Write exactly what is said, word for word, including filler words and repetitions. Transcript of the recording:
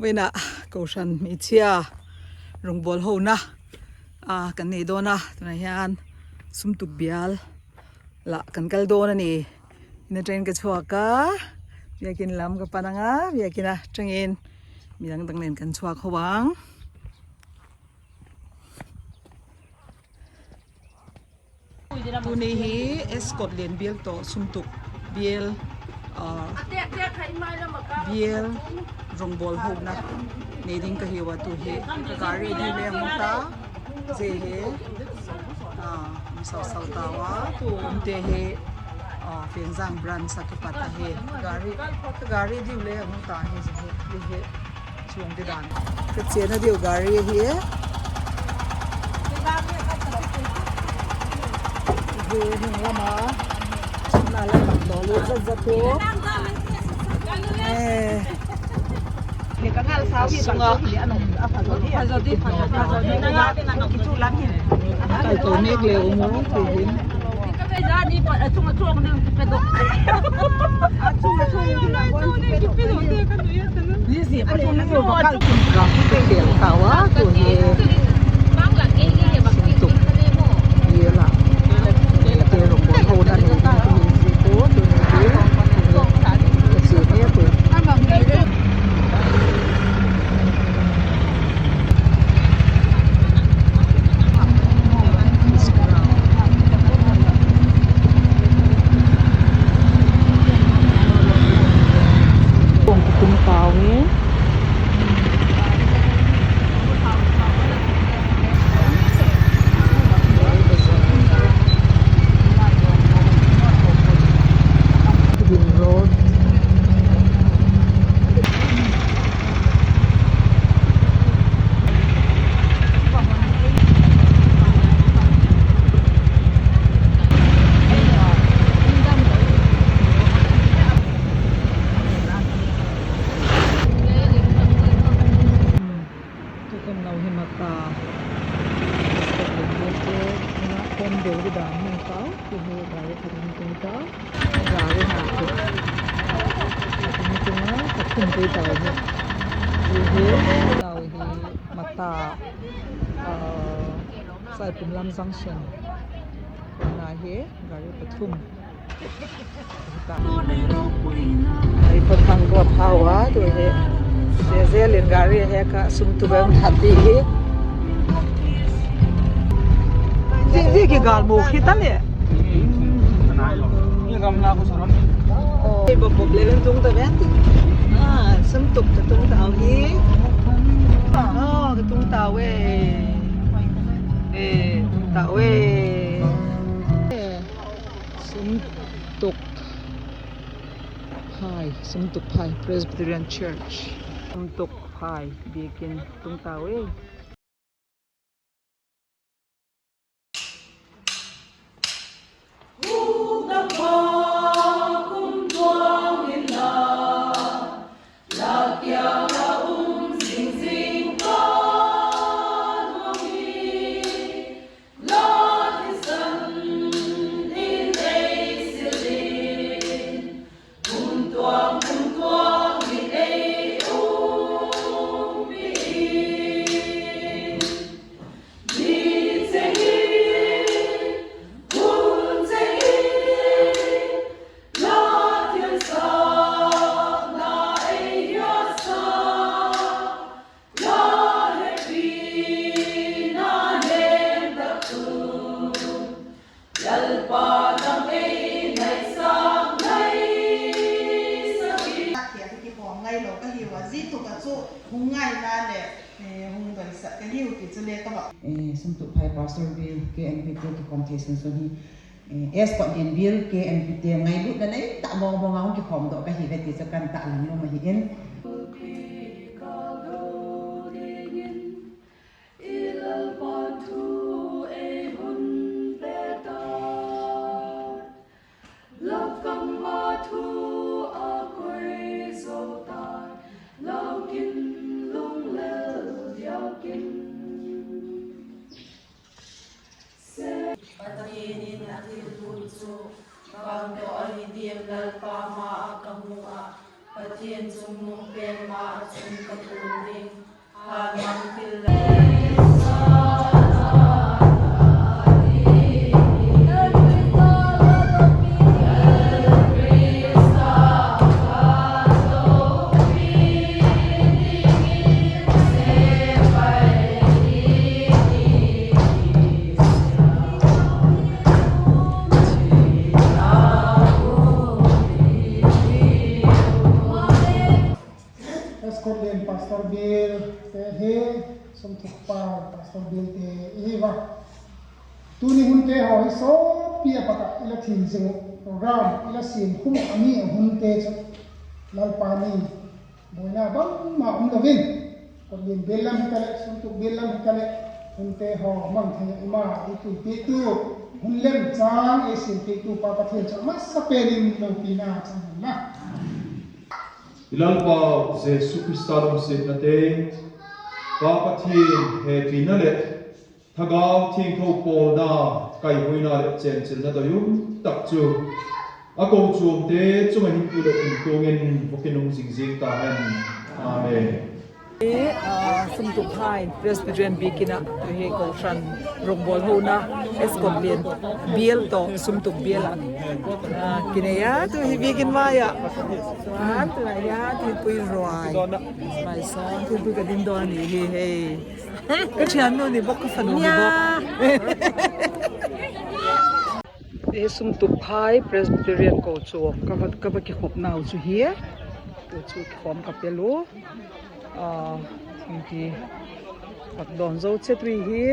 Vawiina kohran hmeichhia rawngbawl hona, a, kan nei dawn a, tunah hian sumtuk bial lah kan kal dawn a ni. In aṭangin ka chhuak a, biakin lam ka pan ang a, biakin aṭangin mi dang dang nen kan chhuak ho ang. Tuni hi escort lien bial tawh sumtuk bial, ah, bial rawngbawl hona nei ding ka hi a, tu hi ka gari a diu le a hung ta, zia hi, ah, um sau sau ta a, tu um te hi, ah, Fenzang branch a kipat a hi, gari, ka gari a diu le a hung ta hi, zia hi, zia hi. Chuong ti dan. Ka chenna deuh gari hi. Hi hnung lama. Chutna lai lam lo lu zat zat tu. Eh. A sunga. Kal to mek le u maw, ti hin. Tukum lo hi Mata. Ina kon deu di dan hmang tau, tu hi gari khat in tung ta. Gari na tu. Ina tung a, ka tung pui tau hi. Hi hi, tau hi Mata, ah, Saipum Lam Junction. Kona hi, gari pathum. Ai, pathang ko phau a, tu hi. Zel zel in gari he ka sum tu bem thati hi. Zi, zi ki gal mo khi ta le. Ni gam na ko saron. Oh, bob bob le len tung ta ben ti. Ah, sum tuk ta tung ta au hi. Oh, ka tung ta we. Eh, tung ta we. Sum tuk phai, sum tuk phai Presbyterian Church. Sum tuk phai biekin tung ta we. Ki khawm ngai lo ka hi a, zi tuk a chu hung ngaina le, eh, hung doisak ka hi ti chu le ka va. Eh, sum tuk phai Pastor Bill, K N P te ki khawm thei sun sun hi. Eh, escort lien bial K N P te ngailutna nei ta mawng mawng a hung ki khawm dawk ka hi ve ti chu kan ta lang lo ma hi in. Pathienin a thil hun chu bang dawh a ni diem Lalpa hmaa ka hmu a, Pathien chungnung pen ma a chun ka tul ding. Scotland Pastor Bial te hi, sum thuk pa Pastor Bial te i hi va. Tuni hun te ho hi sopi a paka ila thin zing program ila sin khum ami a hun te chu Lalpa ni boina bang ma um lovin. Kawtlien bial lam hi ta le, sum thuk bial lam hi ta le, hun te ho mang thei i ma i tui pi tu, hun lem chang i sin pi tu Pa Pathien chu masa penin lo pi na chang na. I Lalpa Jesu Krista lungsietna te, Pa Pathien hepina le Thagau Thiengtho pawlna, kaihuoina le chenchilna doi um tak chu a kochuam te chunga hin tu le in tuongin vukin hung zing zing ta hen. Amen. E, a, sum thuk hai Presbyterian bikina, tu hi kohran rongbawlhona, Scotland bial toh sum thuk bial a. A, kinei a, tu hi bikin maia. An, tu lai a, tu hi pui ruai. Mai son, tu hi pui ka ding dawn ni hi, hei. Ka thiannu ni bawk, ka fanu ni bawk. E, sum thuk hai Presbyterian kochuam ka va, ka va kikhop nau chu hi. Tu chu kikhom ka pe lo. A, thingpi pak dawn zo chet ri hi.